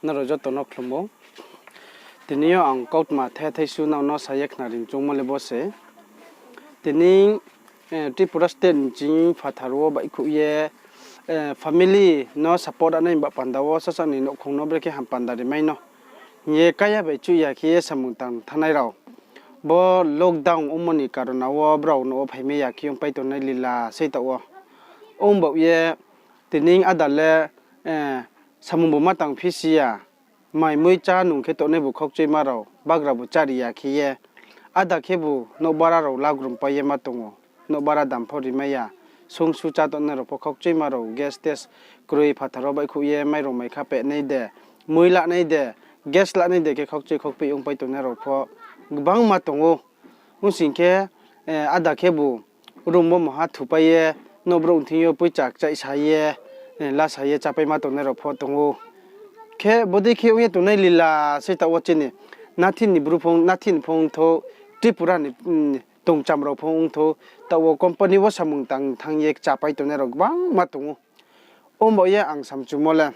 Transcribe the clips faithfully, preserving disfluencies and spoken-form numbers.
Nrao joto no khlum ou. Tini yo ang kautma the thaisu nrao no sa ye khnari choungmo le bo se. Tini, eh, Tripura state ni ching phathar wo baihkhouh ye, eh, family no support nai ba panda wo sasa ni nouhkhong no brekhe ham panda rimai no hing ye kaya bai chuh ya khe ye samung tang thanngnai rao. Bo lockdown ongmo ni karona wo brao nouh wo phaimai ya khe ongpai tongnai lila sei taoh wo. Ong baoh ye tini áda le, eh, samung bo ma tang phi si ya, mai mui chá nung khe tongnai bu khaukchuima rao, bagra bu chári ya khe ye, áda khebu nouhbara rao lagrum pai ye ma tong ou, nouhbara dam pho rimai ya, sungsu chá tongnai rao pho khaukchuima rao, gas tes kroi phathar wo baihkhouh ye mairung maikha pehnai de, mui lanai de, gas lanai de khe khaukchui khaukpei ongpai tongnai rao pho gbangma tong ou. Ong sing khe, eh, áda khebu room wo moha thupai ye, nouh brouh thing yo poicha kchaihsa ye, eh, lasa ye chápaima tongnai rao pho tong ou. Khe bodei khe ong ye tongnai lila sei taoh wo chini nathi ni bru pho, nathi ni pho ongthou, Tripura ni, mm, tongcham rao pho ongthou, taoh wo company wo samung tang thanng ye kchapai tongnai rao gbangma tong ou. Ong baoh ye ang samchumo le,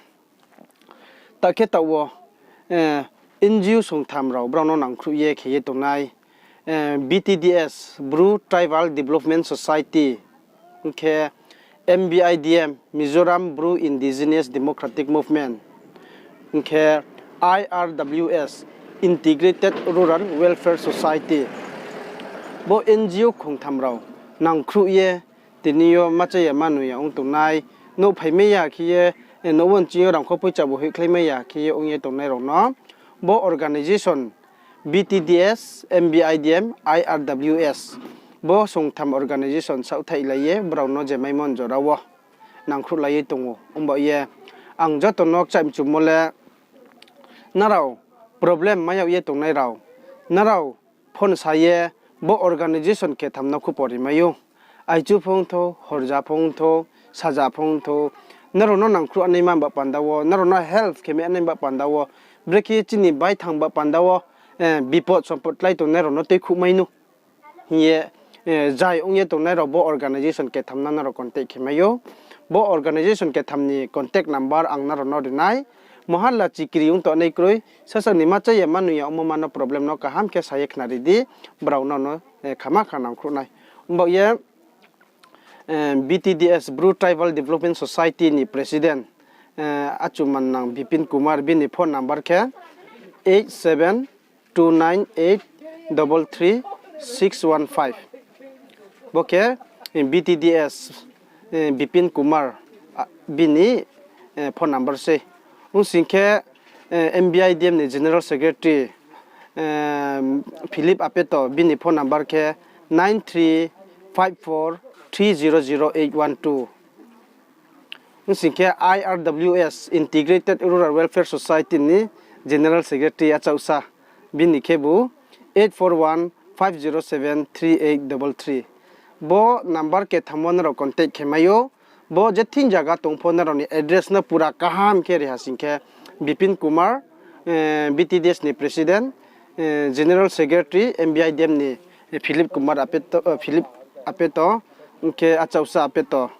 ta khe taoh wo, eh, N G O songtham rao brao no nangkhruh ye khe ye tongnai, eh, B T D S, Bru Tribal Development Society, hing khe M B I D M, Mizoram Bru Indigenous Democratic Movement, hing khe I R W S, Integrated Rural Welfare Society. Bo N G O khongtham rao nangkhruh ye tini yo ma chá ya ma nung ya ong tongnai, nouh phaimai ya khe ye, eh, nouh wo nching yo rangkho poicha bu hoihkhlaimai ya khe ye ong ye tongnai rao no bo organisation B T D S, M B I D M, I R W S, bo songtham organisation saohthaihlai ye brao no je maimon jora wo nangkhruhlai ye tong ou. Ong baoh ye ang joto no kchaih mchumo le, nrao problem mai yag ye tongnai rao, nrao phone sa ye bo organisation ketham no khupor rimai ou. Aichu pho ongthou, horja pho ongthou, saja pho ongthou, nrao no nangkhruh nai ma ba panda wo, nrao no help khe mai nai ba panda wo, brekhe chini baithang ba panda wo, eh, bipot sompot klái tongnai rao no tuikhouhmai nou hing ye, eh, zai ong ye tongnai rao bo organisation ketham no nrao contact khe mai ou. Bo organisation ketham ni contact number ang nrao no ri nai. Moha lachikri ong tongnai kroi, sasa ni ma chá ya ma nung ya ongmo ma no problem no kaham khe sa ye khnari di, brao no no, eh, khama kha nangkhruh nai. Ong baoh ye, eh, B T D S, Bru Tribal Development Society ni president, eh, achumannang Bipin Kumar, bini phone number khe eight seven two nine eight three three six one five. Bo khe, eh, B T D S, eh, Bipin Kumar, ah, bini, eh, phone number sei. Ong sing khe, eh, M B I D M ni General Secretary, eh, Philip Apeto, bini phone number khe nine three five four three zero zero eight one two. Ong sing khe I R W S, Integrated Rural Welfare Society ni General Secretary achouhsa, bini khebu eight four one five zero seven three eight three three. Bo number ketham wo nrao contact khe mai ou. Bo je thing zaga tong pho nrao ni address no pura kaham khe ri ha sing khe Bipin Kumar, eh, B T D S ni president, eh, General Secretary, M B I D M ni, eh, Philip Kumar Apeto, eh, Philip Apeto, hing khe achouhsa Apeto,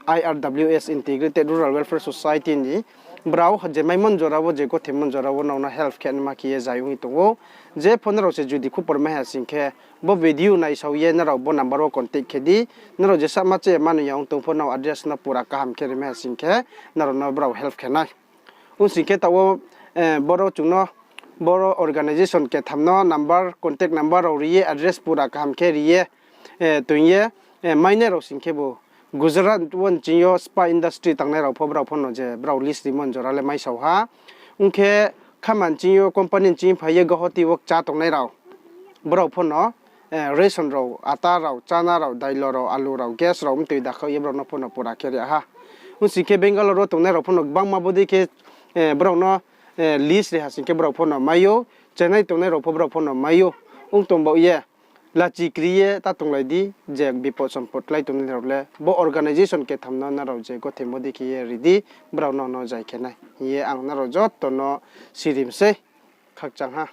I R W S, Integrated Rural Welfare Society ni, brao je maimon jora wo, je gothemon jora wo nrao no help khe nma khe ye zai ong ye tong ou. Je pho nrao se judi khupor mai ha sing khe, bo video naisao ye nrao bo number wo contact khe di. Nrao jesa ma chá ya ma nung ya ong tong pho nrao address no pura kaham khe ri mai ha sing khe, nrao no brao help khe nai. Ong sing khe taoh wo, eh, boro chung no, boro organisation ketham no number, contact number rao ri ye, address pura kaham khe ri ye, eh, toing ye, eh, mainai rao sing khebu Gujarat wo nching yo spa industry tangnai rao pho brao pho no je brao list rimon jora le maisao ha. Ong khe khaman nching yo company nching phai ye Guwahati wo kchá tongnai rao, brao pho no, eh, ration rao, ata rao, chana rao, dailo rao, alu rao, gas rao, mtoi dakhaoh ye brao no pho no pura khe ri ha. Ong sing khe Bangalore wo tongnai rao pho no gbangma bodei khe, eh, brao no, eh, list ri ha sing khe brao pho no mai ou, Chennai tongnai rao pho brao pho no mai ou. Ong tong baoh ye, lachikri ye ta tonglai di, je bipot sompot klái tongnai rao le, bo organisation ketham no nrao je gothemo dei khe ye ri di, brao no no zai khe nai hing ye ang nrao joto no sirim sei, khakchang ha.